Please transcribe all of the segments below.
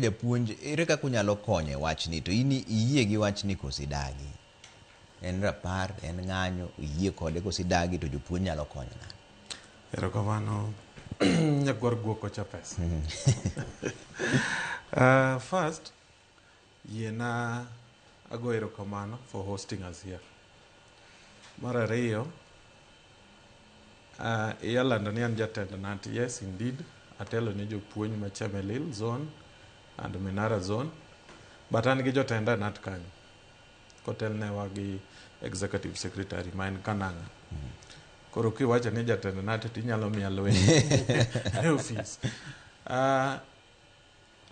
Japuonj, ere kaka unyalo konyo e wachni to in iyie gi wachni koso idagi? En rapar, en ng'anyo, iyie kode koso idagi to jopuonj nyalo konyo nade? Erokamano, nyakwar guok ocha pesa. First, yiena ago erokamano for hosting us here. Mar ariyo, iyalando ni an jatend KNUT. Yes, indeed, atelo ne jopuonj ma Chemelil zone and Minara zone, but an gi jotenda e KNUT kanyo. Kotelnewa gi executive secretary ma en Kananga. Koro kiwacho ni jatend KNUT to inyalo miya lweny e ofis.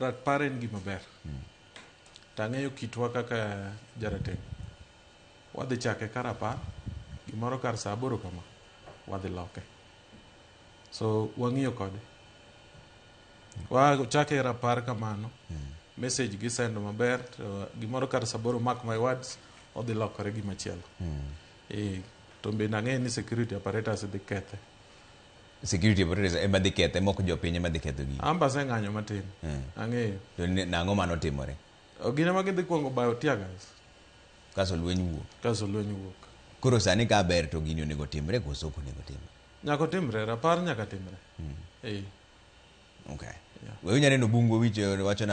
Rapar en gima ber. Tang'eyo kitwa kaka jarateng'. Wadhi chake ka rapar, gimoro kar saa 8 kama, wadhi loke. So wang'iyo kode. Wachake rapar kamano, message gisendo maber, to gimoro kar saa 8, mark my words, odhi lokore gimachielo. E, to bende ang'eyo ni security apparatus dhi kethe. Security apparatus ema dhi kethe, mok jopiny ema dhi ketho gigi. An be aseng'anyo matin. Ang'eyo. To nang'o manotimore? Gin ema gidhi kuongo bayo tear gas. Kaso lweny wuok. Kaso lweny wuok. Koro sani ka ber to gini onego timre koso ok onego timre? Nyaka otimre, rapar nyaka timre. Eh. Okay. Yeah. We unya neno bungu wich wacho nang'o?